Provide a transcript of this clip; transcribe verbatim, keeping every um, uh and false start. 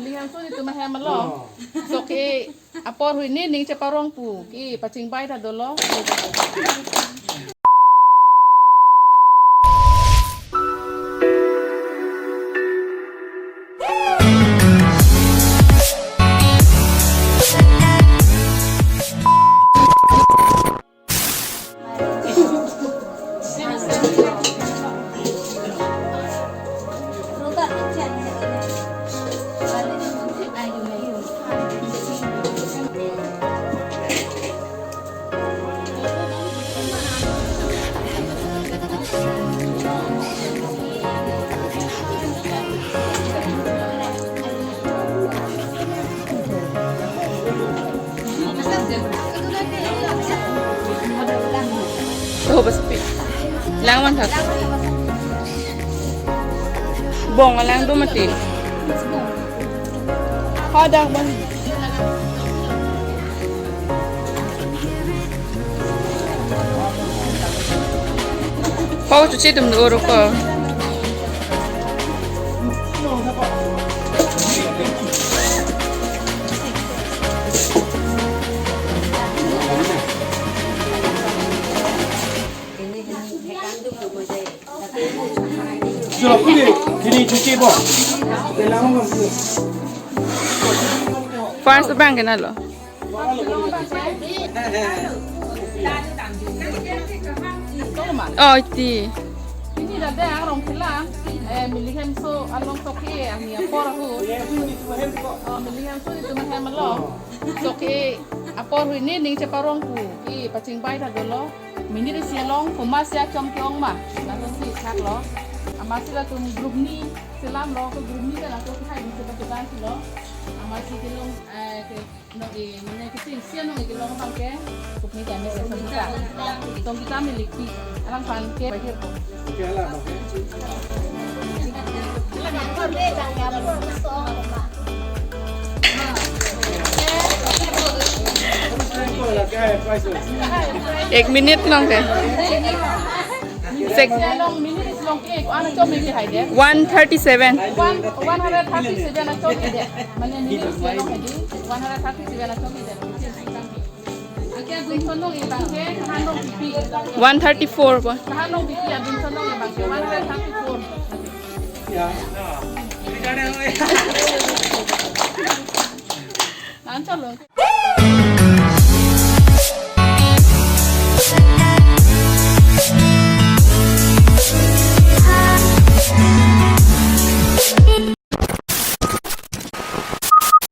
Yang suri tu mahem alo. So ke apor hui ni ning cheparong pu. Ke pachingbai ta dolo. Oh, bas pi. Lang man thak. Bong alang do mati. Hadak bang. Kau cuci dum do oro ko. Sila puli, sini cuci po. Kailangan mo. First bang kenalo. Oh, iti. Ini dah ada orang kelang. Eh, milihem so along toke, ang niya por aku. Oh, milihem so itu mahem alo. So ke apor hui ni ning cheparong pu. Ke pachingbai ta dolo. Minit isi along komat si achom ke-ong ma. Laso si thak lo. Amatsi latum group ni selam lo, ke group ni ke laso si hai ni sepa kedan si lo. Amatsi kelong, eh, ke nong e, mane ke sing sia nong e kelong abang ke. Group ni kami sepa kita. Tong kita milik pi. Alang pan ke. Ek minit nong ke. Sek. One thirty-seven. One, one hundred thirty-seven achom ke. Mane minit long ke di. One hundred thirty-seven achom ke. One thirty-four po.